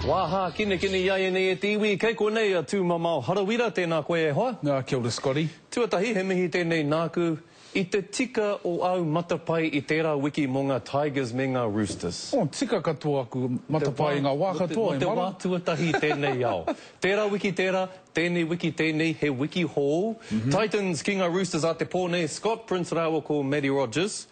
Wā hākinakina i a ianei e te iwi, kei konei a Tūmamao Harawira, tēnā koe e hoa. Nā, kia ora Scotty. Tuatahi, he mihi tēnei nāku i te tika o āu matapae i tērā wiki mō ngā Tigers me ngā Roosters. Oh, tika katoa aku matapae i ngā wā katoa, e mara. Mō te wā tuatahi i tēnei ao. Tērā wiki tērā, tēnei wiki tēnei, he wiki hou. Titans ki ngā Roosters ā te pō nei, Scott Prince rāua ko Matty Rogers.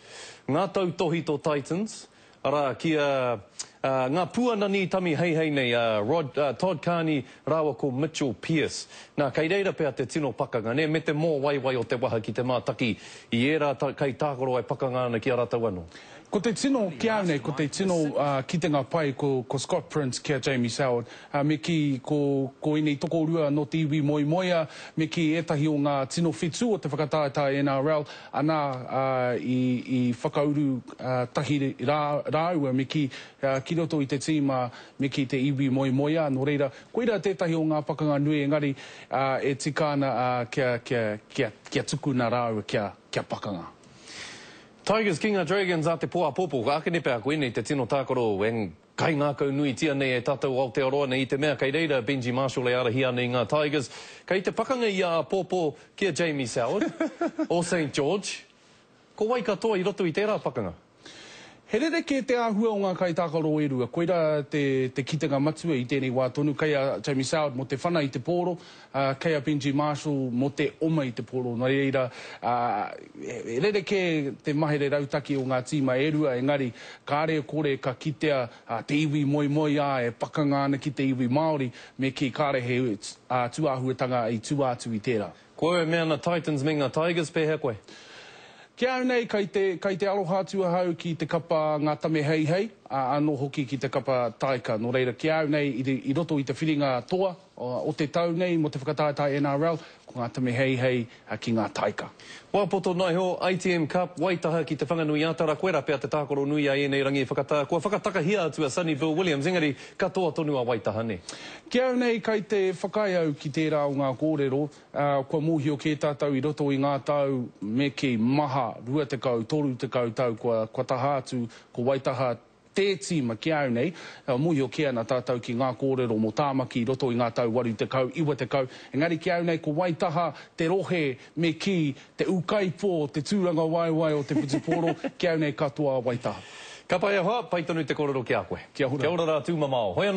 Ngā tautōhito Titans. Arā, ki a, a, ngā puanani tami heihei nei, a Rod, a Todd Carney rāua ko Mitchell Pearce. Nā, kei reira pea te tino pakanga, nē, me te mōwaiwai o te waha ki te mātaki i ērā ta, kaitākaro e pakanga ana ki a rātou anō. Ko te tino, ki a au nei, ko te tino kitenga pai ko, ko Scott Prince ki a Jamie Soward. Me kī, ko, ko ēnei tokorua nō te iwi moemoeā, me kī, ētahi o ngā tino whetū o te whakataetae NRL, Anā, ā, i, i whakauru tahi rā, rāua me kī, ki roto i te tīma, me kī te iwi moemoeā, nō reira, koirā tētahi o ngā pakanga nui, engari, ā, e tika ana, ā, kia, kia, kia, kia tukuna rāua kia, kia pakanga. Tigers ki ngā Dragons ā te pō āpōpō, ākene pea koinei te tino tākaro e kaingākaunuitia nei e tātou Aotearoa nei i te mea kei reira Benji Marshall e ārahi ana i ngā Tigers. Kei te pakanga ia āpōpō ki a Jamie Soward o St George. Ko wai katoa i roto i tērā pakanga? He rerekē te āhua o ngā kaitākaro e rua. Koirā te, te kitenga matua i tēnei wā tonu. Kei a Jamie Soward mō te whana i te pōro, ā, kei a Benji Marshall mō te oma i te pōro. Nō reira, ā, he rerekē te mahere rautaki o ngā tīma e rua, engari kāre e kore ka kitea te iwi moemoeā e pakanga ana ki te iwi Māori, me kī kāre he tūāhuatanga i tua atu i tērā. Ko au e mea ana Titans me ngā Tigers, pēhea koe? Ki a au nei, kei te, kei te aroha atu ahau ki te kapa Ngā Tame Heihei, ā, anō hoki ki te kapa Taika. Nō reira, ki a au nei, i, i roto i te whiringa toa, o te tau nei mō te whakataetae NRL, ko ngā tame heihei ki ngā taika. Wā poto noa iho, ITM Cup, Waitaha ki Te Whanganui-a-Tara, koirā pea te tākaro nui a ēnei rangi whakatā. Kua whakatakahia atu a Sonny Bill Williams, engari katoa tonu a Waitaha, nē? Ki au nei, kai te whakaae au ki tērā o ngā kōrero, ā, kua mōhio kē tātou i roto i ngā tau, me kī, maha, 20, 30 tau kua, kua taha atu, ko Waitaha Tē tīma ki a au nei, mōhio kē ana tātou ki ngā kōrero mō Tāmaki i roto i ngā tau 80, 90, engari ki a au nei ko Waitaha te rohe me kī, te ūkaipō, te tūrangawaewae o te whutupōro, ki a au nei katoa a Waitaha. Ka pai e hoa, pai tonu te kōrero ki a koe. Kia ora. Kia ora rā Tūmamao. Hoi anō.